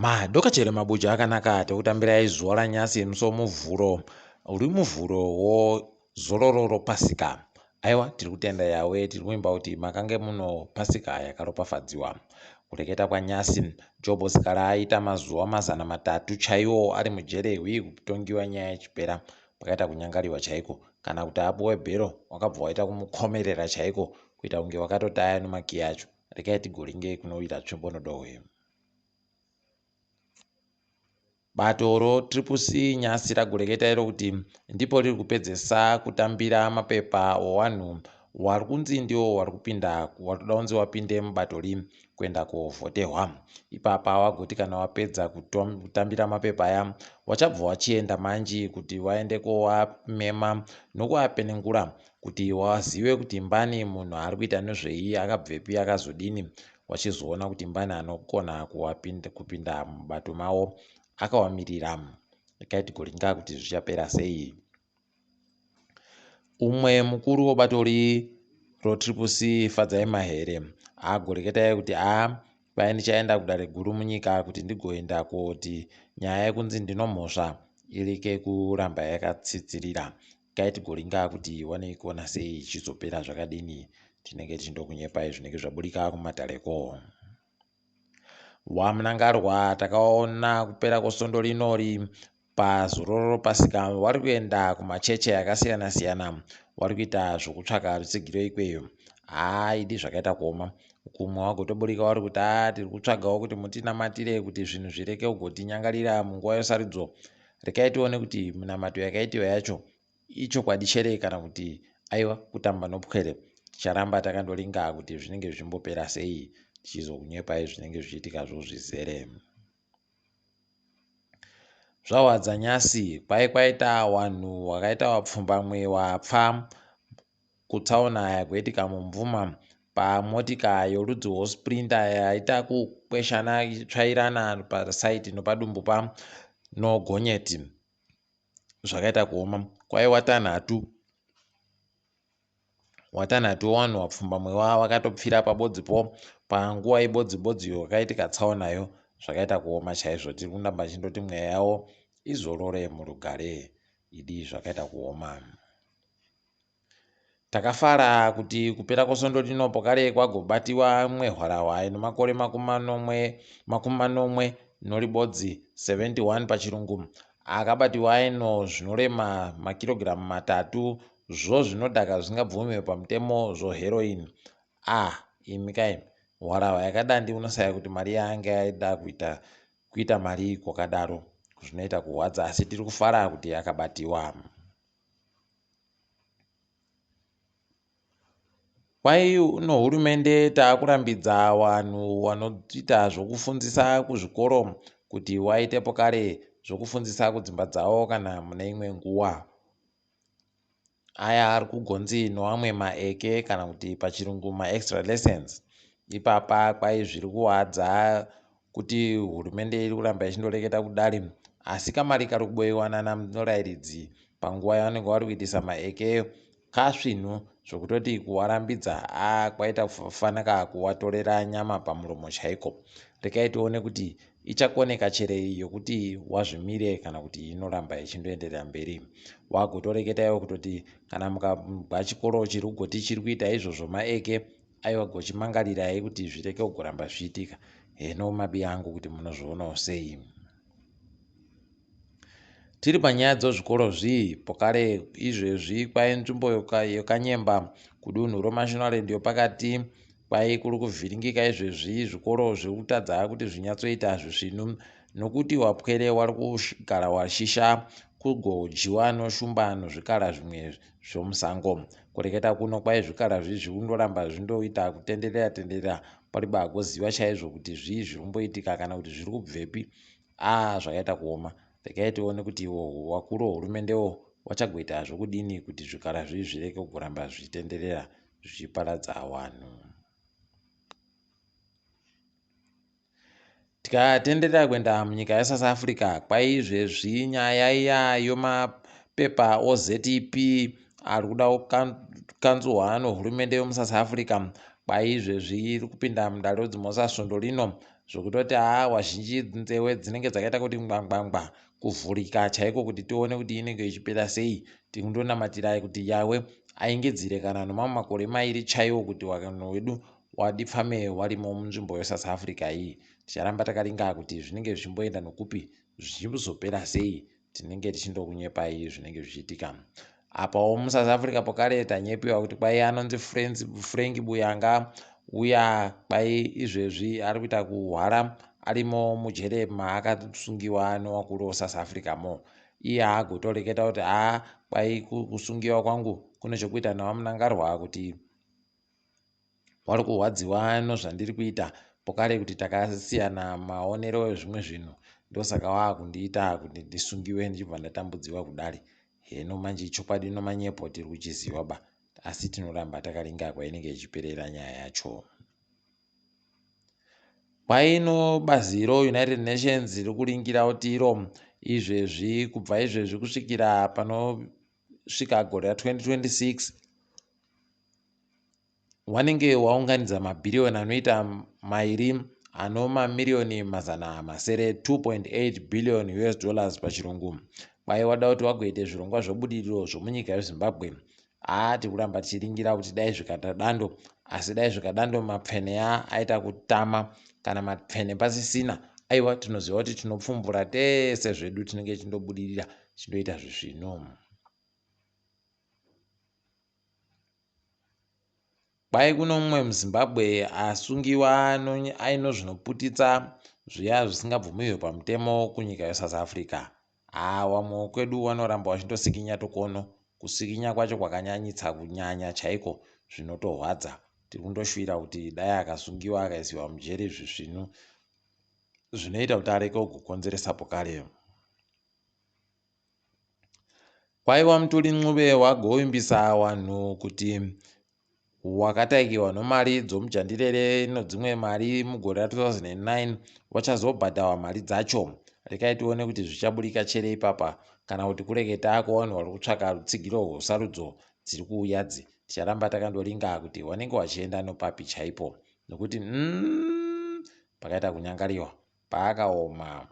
Madokachera mabuja akanaka tekutambirai zuva ranyasi musi womuvhuro uri muvhuro wozororo ropasika. Aiwa tiri kutenda yawe tiri kuimba kuti makange muno pasika yakaropafadziwa. Kureketa kwanyasi Jobho Sikhala aita mazuva 300 chaiwo ari mujere hwii kutongiwa nyaya ichipera pakaita kunyangariwa chaiko kana kuti apuwe bhero wakabva waita kumukomerera chaiko kuita kunge wakatotaya nemakiyi acho. Rekai tigoringe kunowira tsvimbo nodohwe. Bato roTriple C nyasi ragoreketa iro kuti ndipo riri kupedzesa kutambira mapepa owanhu wari kunzi ndiwo wari kupinda wari kuda kunzi wapinde mubato ri kuenda kovhotehwa. Ipapa wagoti kana wapedza kutambira mapepa aya wachabva wachienda manji kuti waende kowamema nokuapenengura kuti wazive kuti mbani munhu ari kuita nezvei akabvepi akazodini wachizoona kuti mbani anokona kupinda mubato mawo akawamirira. Rekai tigoringa kuti zvichapera sei. Umwe mukuru webato roTriple C Fadzai Mahere agoreketa kuti a kwai ndichaenda kudare guru munyika kuti ndigoenda koti nyaya yekunzi ndinomhosva ireke kuramba yakatsitsirira. Rekai tigoringa kuti wanoikuona sei ichizopera zvakadini tinenge tichindokunyepai zvinenge zvaburika kumatareko. WaMnangarwa takaona kupera kwesvondo rinori pazororo ropasika wari kuenda kumacheche akasiyana siyana wari kuita zvokutsvaka rutsigiro ikweyo. Haa idi zvakaita kuoma kumwe wagotoburika wari kuti haa tiri kutsvagawo kuti mutinamatire kuti zvinhu zvireke kugotinyangarira munguva yesarudzo. Rekai tione kuti minamato yakaitiwa yacho ichokwadi chere kana kuti aiwa kutamba nopwere. Ticharamba takandoringa kuti zvinenge zvichimbopera sei tichizokunyepai zvinenge zvichiitika zvozvizere. Zvawadza nyasi kwai kwaita wanhu wakaita wapfumbamwe wapfa kutsaona yagoitika mumvuma pamotika yorudzi rwosprinter yaita kukweshana ichitsvairana pasaidi nopadumbu pa nogonyeti. Zvakaita kuoma kwai watanhatu watanhatu wanhu wapfumbamwe wakatopfira pabodzipo panguva ibodzibodziyo yakaitika tsaonayo. Zvakaita kuoma chaizvo tiri kuramba tichindoti mweya yavo izorore murugare idi zvakaita kuoma. Takafara kuti kupera kwesvondo rino pokare kwagobatiwa imwe hwarahwa ine makore 71 71 pachirungu akabatiwa aino zvinorema makirogiramu 3 zvo zvinodhaka zvisingabvumiwe pamutemo zvoheroin. Ah imi kaimi hwarahwa yakadandi unosaya kuti mari yaanga aida kuita kuita mari kwakadaro zvinoita kurwadza asi tiri kufara kuti akabatiwa. Kwai nohurumende taakurambidza vanhu vanoita zvokufundzisa kuzvikoro kuti waite pokare zvokufundzisa kudzimba dzavo kana mune imwe nguva. Aya ari kugonzi noamwe maeke kana kuti pachirungu maextra lessons. Ipapa kwai zviri kuwadza kuti hurumende iri kuramba ichindoreketa kudari asi kamari kari kuboiwa nana murairidzi panguva yavanenge vari kuitisa maeke kasvinhu zvokutoti kuwarambidza a kwaita kufanaka kuwatorera nyama pamuromo chaiko. Rekai tione kuti ichakoneka chere yokuti wazvimire kana kuti inoramba ichindoenderera mberi. Wagotoreketa iwe kutoti kana mukabva chikoro chiri kugoti chiri kuita izvozvo maeke aiwa gochimangarirai kuti zvireke kugoramba zvichiitika. Heno mabi angu kuti munozvionawo sei. Tiri panyaya dzezvikoro zvii pokare izvezvi kwai nzvimbo yekanyemba kudunhu romashonaland yopakati kwai kuri kuvhiringika izvezvi zvikoro zviri kutadza kuti zvinyatsoita zvisvinu nokuti wapwere wari kugara washisha kugodyiwa noshumba nozvikara zvimwe zvomusango. Kureketa kuno kwai zvikara zvi zviri kundoramba zvindoita kutenderera tenderera paripo agoziva chaizvo kuti zvii zviri kumboitika kana kuti zviri kubvepi. Aa zvakaita kuoma. Regai tione kuti iwo wakuru wehurumendewo wachagoita zvokudini kuti zvikara zvi zvireke kugoramba zvichitenderera zvichiparadza wanhu. Tikatenderera kuenda munyika yeSouth Africa kwaizvezvi nyaya iya yomapepa oZEP ari kuda kukanzurwa nehurumende yemuSouth Africa. Kwai izvezvi iri kupinda mudare redzimhosva svondo rino zvokutoti haa wazhinji nzewe dzinenge dzakaita kuti ngwangwangwa kuvhurika chaiko kuti tione kuti inenge ichipera sei. Tinonamatirai kuti Yawe aingidzire kana nomamwe makore mairi chaiwo kuti vanhu wedu wadipfame warimo munzvimbo yeSouth Africa iyi. Ticharamba takaringa kuti zvinenge zvichimboenda nokupi zvichizopera sei. Tinenge tichindokunyepai zvinenge zvichiitika apawo muSouth Africa. Pokare tanyepiwa kuti kwai anonzi Frank Buyanga uya, kwai izvezvi ari kuita kuhwara arimo mujere maakasungiwa newakuru weSouth Africa mo. Iye agotoreketa kuti haa, kwai kusungiwa kwangu kune chokuita naVaMnangagwa, kuti wari kurwadziwa nozvandiri kuita pokare, kuti takasiyana maonero ezvimwe zvinhu, ndosaka waakundiita kuti ndisungiwe ndichibva ndatambudziwa kudari. Heno manje chokwadi nomanyepo tiri kuchiziva ba, asi tinoramba takaringa kwainenge ichiperera nyaya yacho. Kwaino bazi roUnited Nations riri kuringira kuti iro izvezvi, kubva izvezvi kusvikira panosvika gore ra2026, wanenge waunganidza mabhiriyoni anoita mairi ano mamiriyoni 600, 2.8 billion US dollars pachirungu. Kwai wada kuti wagoite zvirongwa zvebudiriro zvomunyika yeZimbabwe. Haa, tikuramba tichiringira kuti dai zvikata dando, asi dai zvikadando mapfeneya aita kutama kana mapfene pasisina. Aiwa, tinoziva kuti tinopfumbura tese zvedu, tinenge tichindobudirira tichindoita zvisvino. Kwai kuno mumwe muZimbabwe asungiwa aino zvinoputitsa zviya zvisingabvumirwe pamutemo kunyika yeSouth Africa. Haa, wamwe kwedu wanoramba wachindosikinya tokono. Kusikinya kwacho kwakanyanyitsa kunyanya chaiko, zvinotorwadza. Tiri kundoshuvira kuti dai akasungiwa akaisiwa mujeri zvisvinu zvinoita kuti areke kukonzeresa pokare. Kwaiwa Mutuli Ncube wagovimbisa vanhu kuti wakataikiwa nomari dzomujandirere nodzimwe mari mugore ra2009 vachazobhadharwa mari dzacho. Rekai tione kuti zvichaburika chere ipapa kana kuti kureketa kwevanhu vari kutsvaka rutsigiro rwesarudzo dziri kuuyadzi. Ticharamba takandoringa kuti vanenge vachienda nopapi chaipo, nokuti pakaita kunyangariwa paakaoma.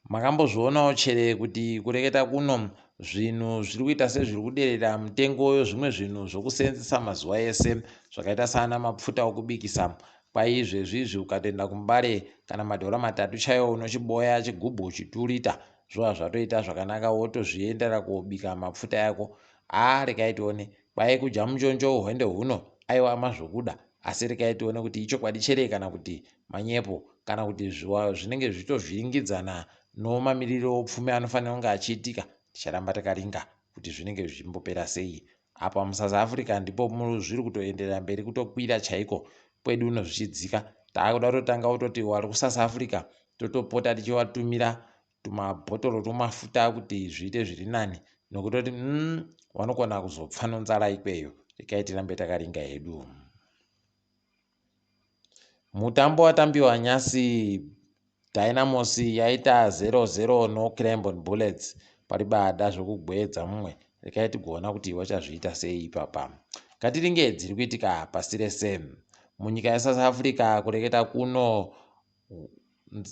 Makambozvionawo chere kuti kureketa kuno zvinhu zviri kuita sezviri kuderera mutengo wezvimwe zvinhu zvokuseenzesa mazuva ese zvakaita saana mapfuta okubikisa? Kwai izvezvi izvi ukatoenda kuMbare kana madhora 3 chaiwo unochiboya chigubhu chiturita zvova zvatoita zvakanaka, wotozviendera kobika mapfuta yako. Haa, rekai tione. Kwai kudya munjonjo hwende huno aiwa mazvokuda, asi rekai tione kuti ichokwadi chere kana kuti manyepo, kana kuti zvinenge zvichitovhiringidzana nomamiriro opfumi anofanira kunge achiitika. Ticharamba takaringa kuti zvinenge zvichimbopera sei. Apa muSouth Africa ndipo zviri kutoenderera mberi kutokwira chaiko, kwedu uno zvichidzika. Taakuda kutotanga kutoti wari kuSouth Africa totopota tichivatumira tumabhotoro twemafuta kuti zviite zviri nani, nokutoti vanogona kuzopfa nonzara ikweyo. Rekai tirambe takaringa hedu. Mutambo watambiwa nyasi, Dynamos yaita 0-0 noCranborne Bullets. Pari bada zvokugwedza mumwe. Rekai tigoona kuti vachazviita sei ipapa. Ngatiringe dziri kuitika pasi rese. Munyika yeSouth Africa kureketa kuno,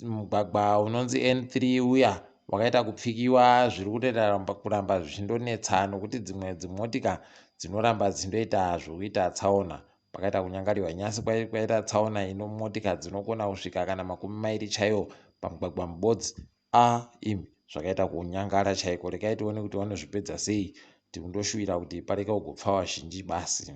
mugwagwa unonzi N3 uya wakaita kupfikiwa, zviri kutoita kuramba zvichindonetsa nokuti dzimwe dzimotika dzinoramba dzichindoita zvokuita tsaona. Pakaita kunyangariwa nyasi, kwaita tsaona ino motika dzinokona kusvika kana 20 chaiwo pamugwagwa mubodzi. A imi, zvakaita kunyangara chaiko. Rekai tione kuti vanozvipedza sei. Tikundoshuvira kuti pareke kugopfa vazhinji basi.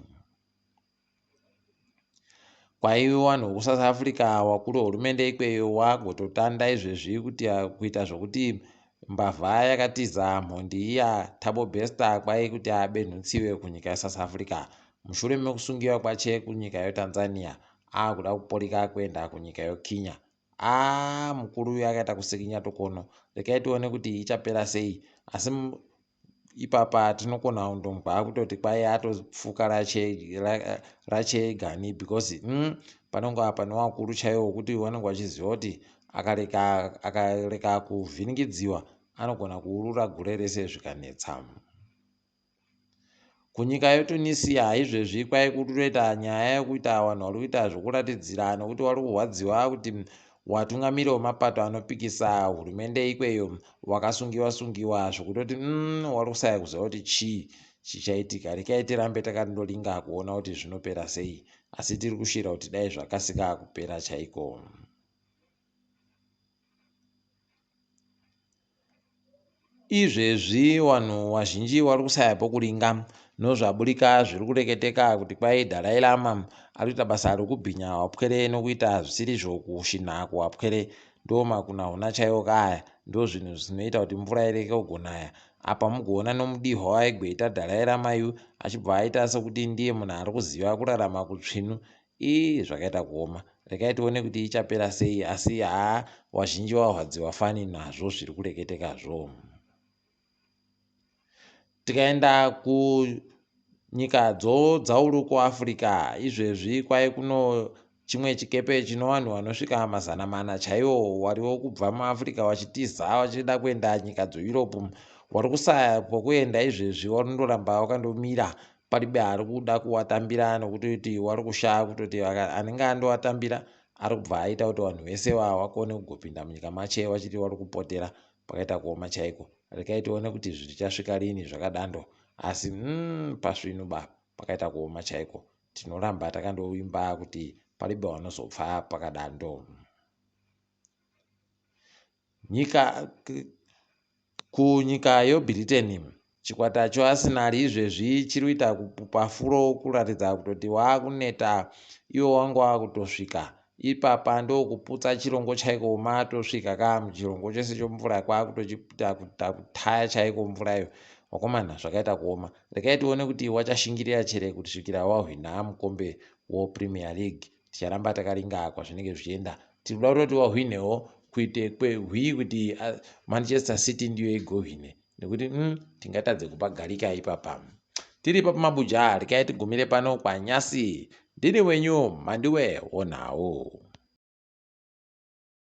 Kwaive vanhu vekuSouth Africa wakuru hurumende ikweyo wagototanda izvezvi kuti kuita zvokuti mbavha yakatiza, mhondi iya Thabo Bester, kwai kuti abenhutsiwe kunyika yeSouth Africa mushure mekusungiwa kwache kunyika yeTanzania, aakuda kuporika kuenda kunyika yeKenya. Aa, mukuru uyu akaita kusikinya tokono. Rekai tione kuti ichapera sei, asi ipapa tinokona kundonzwa kutoti kwai atopfuka rachegani, because panonga pane vakuru chaivo wekuti vanenge vachiziva kuti akareka kuvhiringidziwa anogona kuurura gure rese zvikanetsa. Kunyika yeTunisia izvezvi kwai kutoita nyaya yekuita vanhu vari kuita zvekuratidzira nekuti vari kurwadziwa kuti watungamiri wemapato anopikisa hurumende ikweyo wakasungiwa sungiwa zvekutoti wari kusaya kuziva kuti chii chichaitika. Rekai tirambe takandoringa kuona kuti zvinopera sei asi tiri kushuvira kuti dai zvakasika kupera chaiko. Izvezvi wanhu wazhinji wari kusaya pokuringa nozvaburika zviri kureketeka kuti kwai Dalai Lama ari kuita basa rekubhinya wapwere nokuita zvisirizvo kushinha kuwapwere. Ndomakunahuna chaiwo ka aya, ndozvinhu zvinoita kuti mvura ireke kugonaya. Apa mugoona nomudihwa waigweita Dalai Lama yu achibva aita sekuti ndiye munhu ari kuziva kurarama kutsvinu Ii zvakaita kuoma. Rekai tione kuti ichapera sei asi haa wazhinji wahwadziwa fani nazvo zviri kureketekazvo. Tikaenda kunyika dzoudzauru kuAfrica izvezvi kwai kuno chimwe chikepe chino vanhu vanosvika 400 chaiwo wariwo kubva muAfrica wachitiza wachida kuenda nyika dzoEurope wari kusaya pokuenda izvezvi warindoramba wakandomira paribe ari kuda kuwatambira nokutoti wari kushaya kutoti anenge andowatambira ari kubva aita kuti vanhu vese vawakone kugopinda munyika mache vachiti vari kupotera pakaita kuoma chaiko rekai tione kuti zvichasvika rini zvakadando asi pasvinu ba pakaita kuoma chaiko tinoramba takandovimba kuti paribe wanozopfa pakadando. Nyika Kunyika yeBritain, chikwata cheArsenal izvezvi chiri kuita kupupa furo kuratidza kutoti wakuneta iwo wanga wakutosvika ipapa ndokuputsa chirongo chaiko matosvika ka muchirongo chese chomvura kwakutochiita kuita kutaya chaiko mvurayo wakomana zvakaita kuoma regai tione kuti wachashingirira chere kusvikira wahwina mukombe woPremier League Ticharamba takaringa kwazvinenge zvichienda. Tiri kuda kutoti wahwinewo kuite kwehwii kuti Manchester City ndiyo igohwine nekuti tingatadze kupagarika ipapa. Tiri ipapo mabuja, rekai tigumire pano kwanyasi. Ndini wenyu Mhanduwe Wonhau.